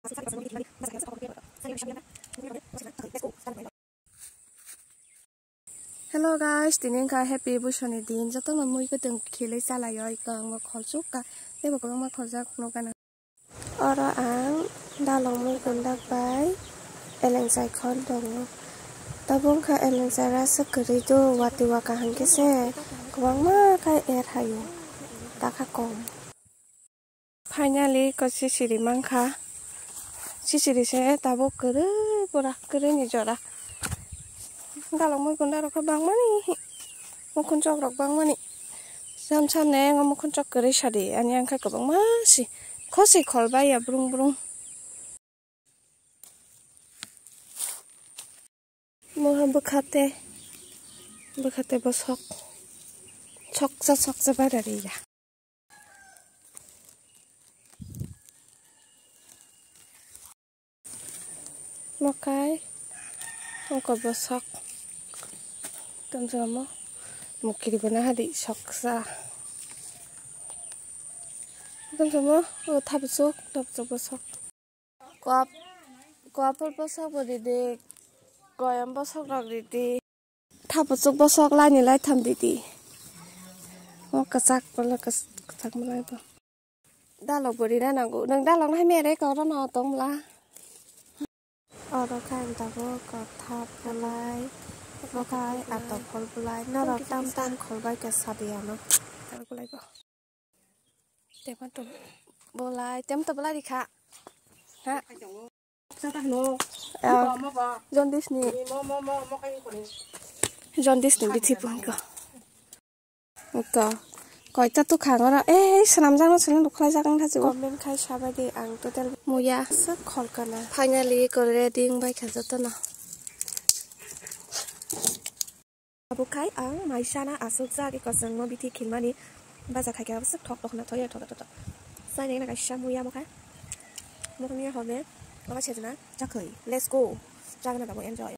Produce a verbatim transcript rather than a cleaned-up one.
Hello guys, tini wngkha happy Buisoni din. Jotono mui kwthwng khilwi chalaio, iko ang bo kholsukha. Teibo kwbangma kholjak nukha nang. Oro ang dalong mui gundak bai eleng chai khon tongo. Tabuk wngkha eleng chara se kwrwi do, watwi wa kaham khe se kwbangma khe er haio, takha kom. Finally, ko sisiri mankha. Sisiri se tabuk kwrwi pura, kwrwi ni jora. Dalong mui gunda rok khe bangmani, mukhunchok rok bangmani. Sam sam ne ngo mukhunchok kwrwi sadi, ani ang khe kwbangma si. Khosi khol bai ya brung brung. Moha bwkhate, bwkhate bosok soksa soksa barari ya. Mokai ongko bosok. Tongjomo mukiri bona hadi soksa. Tongjomo o thabsuk thabsuk bosok. Kuap-, kuapor bosok bo ridi, koyam bosok rok ridi. Thapuchuk bosok laini lai tham ridi. O kwchak bole kwch-, kwchak malai bo. Dalok bo rina nango. Nwng dalok nai mere kok rono tong bwla. Oro khe ang tabuk kok thap bwlai, bo khai atok khol bwlai. Norok tam tam khol bai khe sadi ano. Dalok bwlai bo. Temo to bolai, temo to bolai rikha. Ha? Sata hino. Ah, Mo, mo, mo. Jaundice ni. Mo, mo, mo, mo kai ko ni. Jaundice ni bithi pun ko. Ko. Koita tu khang ora. Eh, sanam jang no selang dukhla jang tha jibo. Comment khai sabai di ang total. Muya. Sak khol kana. Finally, ko ready bai kha joto no. Abo khai ang mai sana aswk jak eko chwngno bithi khilmani baja khai khe abo swk thok thok na thoya thok thok thok. Sai nai na kaisa muya mo khai. Mo khe miya hobe. Baba sejna chakhwi. Let's go. Jagna dabo enjoy.